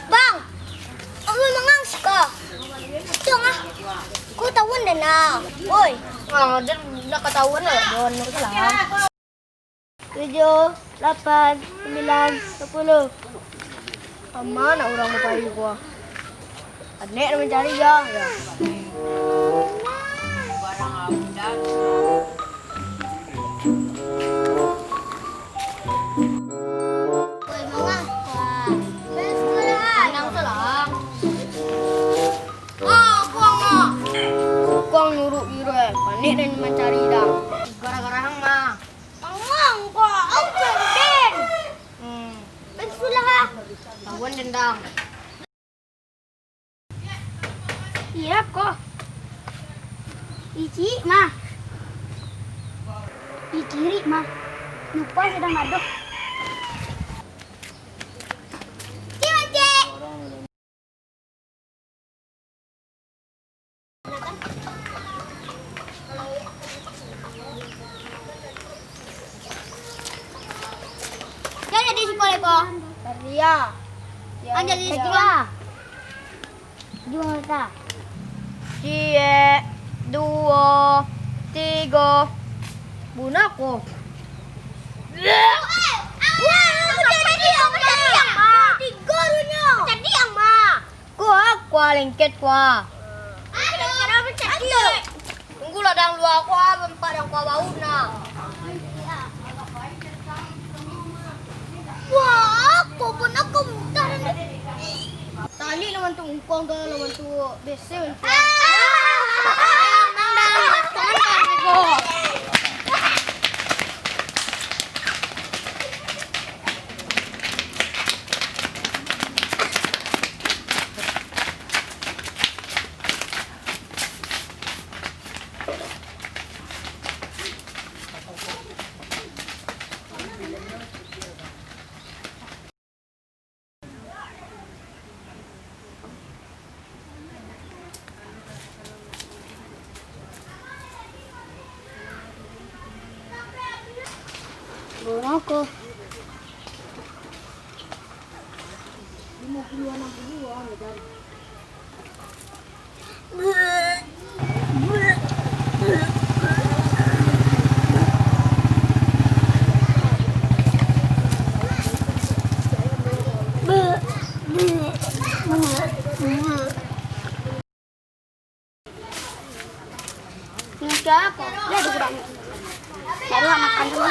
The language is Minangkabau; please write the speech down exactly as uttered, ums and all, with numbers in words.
Bang, aku mangang suka. Tong ah, kau tahuan dah nah. Woi. Ah, dan nak ketahuan lah, don itu lah. Tujuh, lapan, sembilan, sepuluh. Aman nak urang bapayi kuah. Anek nak mancari ya. Ya. Kuang nuruk giro eh, panek dan mancari dah. Gara-gara hang mah. Mangang kok, au den. Hmm. Bisulah ah. Tahuan dendam. Iya ko. Icik mah. Icik mah. Lupa sadang ado. Cik, cik. Jan jadi sikola ko. Ria. Jan jadi sikola. Jual ta. Ciek, duo, tigo. Bunuah ko. Wah, jadi ang mah. Tigo dunyo. Jadi ang mah. Kuah, kuah lengket kuah. Aduh, aduh. Tunggulah dang lua kuah, bampak dang kuah baun nah. Wah, kau pun aku mutar. Tali lawan tu ungkuang tu, lawan tu bese ungkuang. Ah! Limo puluah, anam puluah, ah, dari. Ini siapa? Dia ada kurang. Cari makan dulu.